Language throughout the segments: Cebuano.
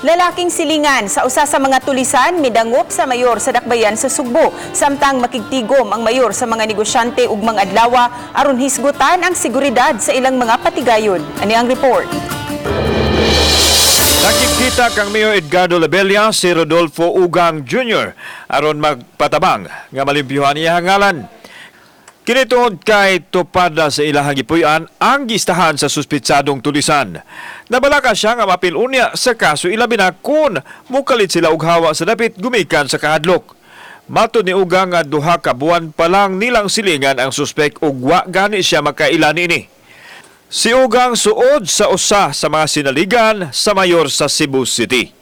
Lalaking silingan sa usa sa mga tulisan midangop sa mayor sa Dakbayan sa Sugbo, samtang makigtigom ang mayor sa mga negosyante ug mga adlawa aron hisgutan ang seguridad sa ilang mga patigayon. Ani ang report. Nakikita kang Mayor Edgardo Labella si Rodolfo Ugang Jr. aron magpatabang nga malimpyuhan niya ang ngalan. Kini tungod kay tupada sa ilahang gipuy-an ang gistahan sa suspitsadong tulisan. Nabalaka siya nga mapil unya sa kaso, ilabi na kung mukalit sila og hawa sa dapit gumikan sa kahadlok. Matod ni Ugang nga 2 ka buwan pa lang nilang silingan ang suspek ug wa gani siya makaila niini. Si Ugang suod sa usa sa mga sinaligan sa mayor sa Cebu City.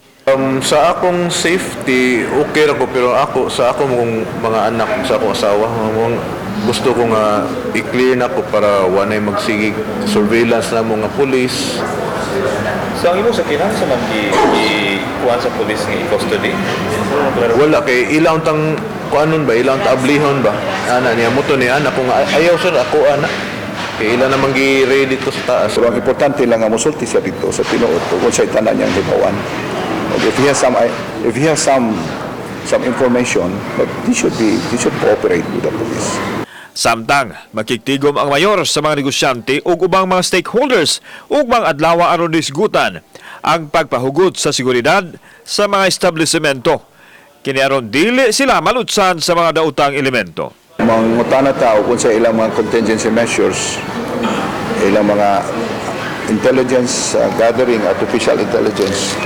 Sa akong safety, okay ra ko, pero ako sa akong mga anak, sa akong asawa, mga, gusto ko nga i-clear na ko para wanay magsigig surveillance na mga pulis. So ang imong sakinan sa man gi kuan sa police nga i-custody? Wala kay ilang tang kuanon ba, ilang ta ablihon ba. Ana niya mo to ni ana kung ayaw, sir, ako ana. Kay ila namang gi-ready to sa taas. Pero ang importante lang nga musulti siya dito sa tinuod tungkol sa tanan niyang hibawan. Okay, if he has some information, but he should cooperate with the police. Samtang makigtigom ang mayor sa mga negosyante ug ubang mga stakeholders ug mga adlaw aron hisgutan ang pagpahugot sa seguridad sa mga establishmento. Kini aron dili sila malutsan sa mga daotang elemento. Mangutana ta kung sa ilang mga contingency measures, ilang mga intelligence gathering, artificial intelligence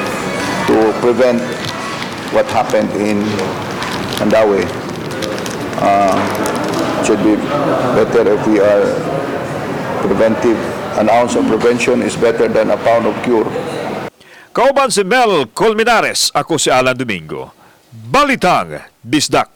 to prevent what happened in Mandaue. Should be better if we are preventive. An ounce of prevention is better than a pound of cure. Kauban si Mel Colmenares, ako si Alan Domingo. Balitang Bisdak.